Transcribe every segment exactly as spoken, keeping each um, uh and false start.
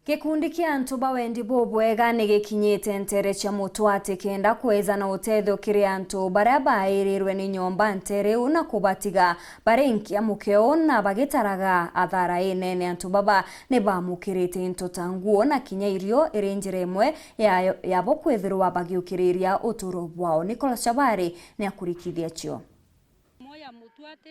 Gikundi kia antu ba wendi bubwega ni gikinyite nteere cia Mutwati kenda kwejana utethio kiri antu baria bairirwe ni nyomba nteere iu na kubatiga bari nkia mukeo na bagitaraga athara inene. Antu baba ni bamukirite into ta nguo na kinya irio iri njira imwe ya, yabo kwithirwa bagiukiriria uturo bwao. Nicholas Chabari ni akurikithia cio. Moya Mutwati,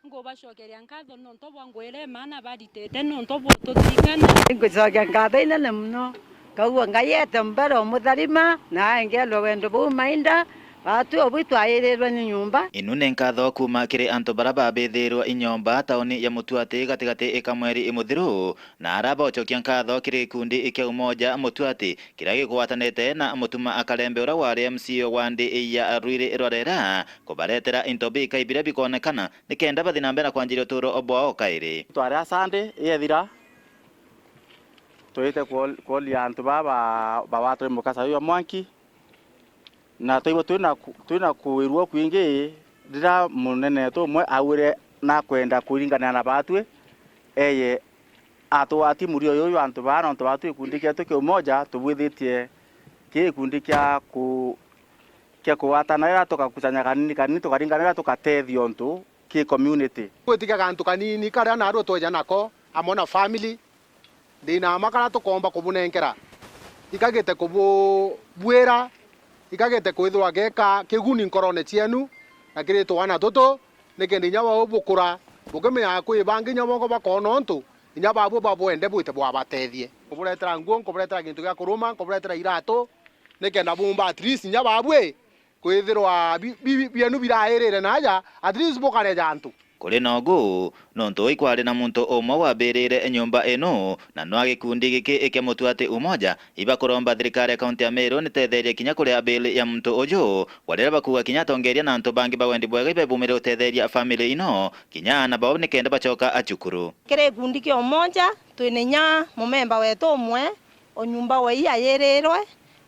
nkubacokeria nkatho nontu bwa ngwira imaana baritite nontu bwa ututhirikana. Ngwicokia nkatho inene mono. Nkauga Ngai eete mbere umutharima, na aengeelwe wendo buu mainda, baatwi o buu itwairirwe ni nyomba. Inu ni nkatho kuuma kiri antu baria babithiirwe i nyomba tauni ya Mutwati gatigati ka mweri muthiru, na aria bagucokia nkatho kiri gikundi kia Umoja Mutwati kiria gikugwatanite na Mutuma Akalembe uria wari M C A wa wandi ya Ruiri Rwarera kubaretera into bikai biria bikonekana nikenda bathi na mbere na kwanjiria uturo bwao kairi. Twari a Sunday yethira, twite kuol-, kuolia antu baa ba, bawatwe mukasa jwa mwanki, na twaigua twina ku-, twina kuirua kwingi, riria munene wetu umwe augire nakwenda kuringanira na baatwi, eye atugwati murio juju jwa antu baa, nontu baatwi gikundi kietu kia Umoja tubwithitie ki gikundi kia ku-, kia kugwatana riria tugakusanya kanini kanini, tukaringanira, tukatethia untu ki community. Gwitikia gantu kanini karia naarua tweja nako amwe na family, thina ama karia tukoomba kubunenkera, ikagite kububwira, ikagite kwithirwa geeka kiguni nkorone cienu na kiri twana tutu, nikenda inya bau bukura, bukimenyaga kwi bangi inya bongo bakoona untu inya babu babwende bwite bwabatethie. Nkuburetera nguo, nkuburetera gintu gia kuruma, nkuburetera iratu, nikenda bumba at least inya babu kwithirwa bi-, bi-, bi-, bienu birairire naaja, at least bukareja antu. Kuri na ugu, nontu ikwari na muntu umwe wabirire nyomba ino, na nwa gikundi giki kia Mutwati Umoja, ibakuromba thirikari ya kaunti ya Meru nitetherie kinya kuria bill ya muntu uju, gwa riria bakuuga kinya atongeria na antu bangi ba wendi bwega ibebumire gutetheria family ino, kinya aana bao nikenda bacoka a cukuru. Kiri gikundi kia Umoja, twina inya mumemba wetu umwe, o nyomba we iairirwe,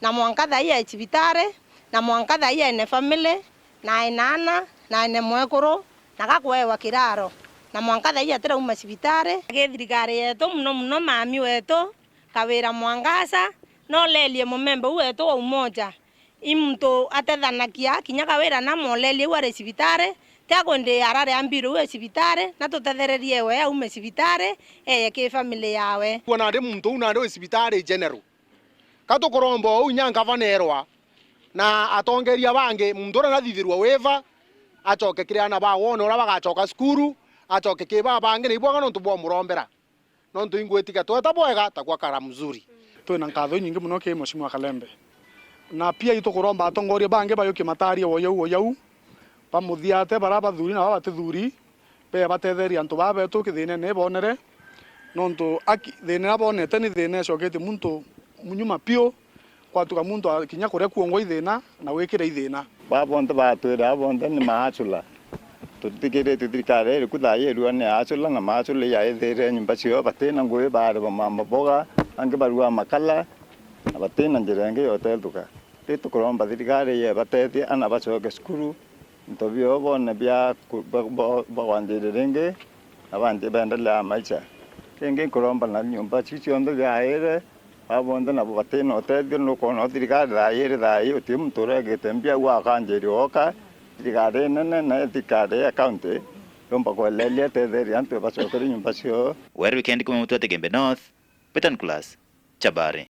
na mwanka thaai e cibitari, na mwanka thaai ene family, na ene aana, na ene mwekuru, na gakwewa kiraro, na mwanka thaai atirauma cibitari. Gi thirikari yetu, mono mono mami wetu, Kawira Mwangaza, nolelie mumemba u wetu wa Umoja. I muntu atethanagia kinya Kawira na molelie u ari cibitari, ti akwindi arari ambirwe u e cibitari, na tutethererie we aume cibitari, eye ki family yawe. Kwona ndi muntu uu nandi wi cibitari general. Ka tukuromba uu inya ngavana erwa, na atongeria bangi, muntu uria nathithirwa waiver, acoke kiri aana ba wone uria bagacoka cukuru, acoke ki baa bangi, na ibwega nontu bwamurombera. Nontu ingwitikia tweta bwega, takwa kara mzuri. Twina nkatho inyingi mono ki Mheshimiwa Kalembe. Na pia itukuromba atongoria bangi bayukie matarie woyau woyau, bamuthiate bara bathuri na baba batithuri, bee batetherie antu baa betu kithinene ibonere, nontu aki-, thina iria bonete ni thina icoketie muntu nyuma piu, kwatuka muntu a-, kinya kuria kuongwa ithina na gwikira ithina. Baa bonthe batwire aa bonthe ni maachula. Tutikiritie thirikari iriku thaa ii irua ni aachula, na maachula iyaithire nyumba ciao, batina ngui, baari bamama boga, bangi barua makala, na batina njira ingi ya utethuka. Ri tukuromba thirikari iye batethie ana bacoke cukuru, into bio bone bia ku-, ba-, ba-, bagwanjire ringi, na banji beendelea maisha. Ringi nkuromba na nyumba ciu cionthe ciaire, aa bonthe nabo batina utethio, nukwona thirikari thaa ii iri thaa ii, uti muntu uregete mbia, uu akanjiria oka, thirikari inene na thirikari ya county yumba kweleria, itetherie antu ibacokere nyumba ciao. Weru weekend kuma Mutwati Igembe North, Peter Nicholas, Chabari.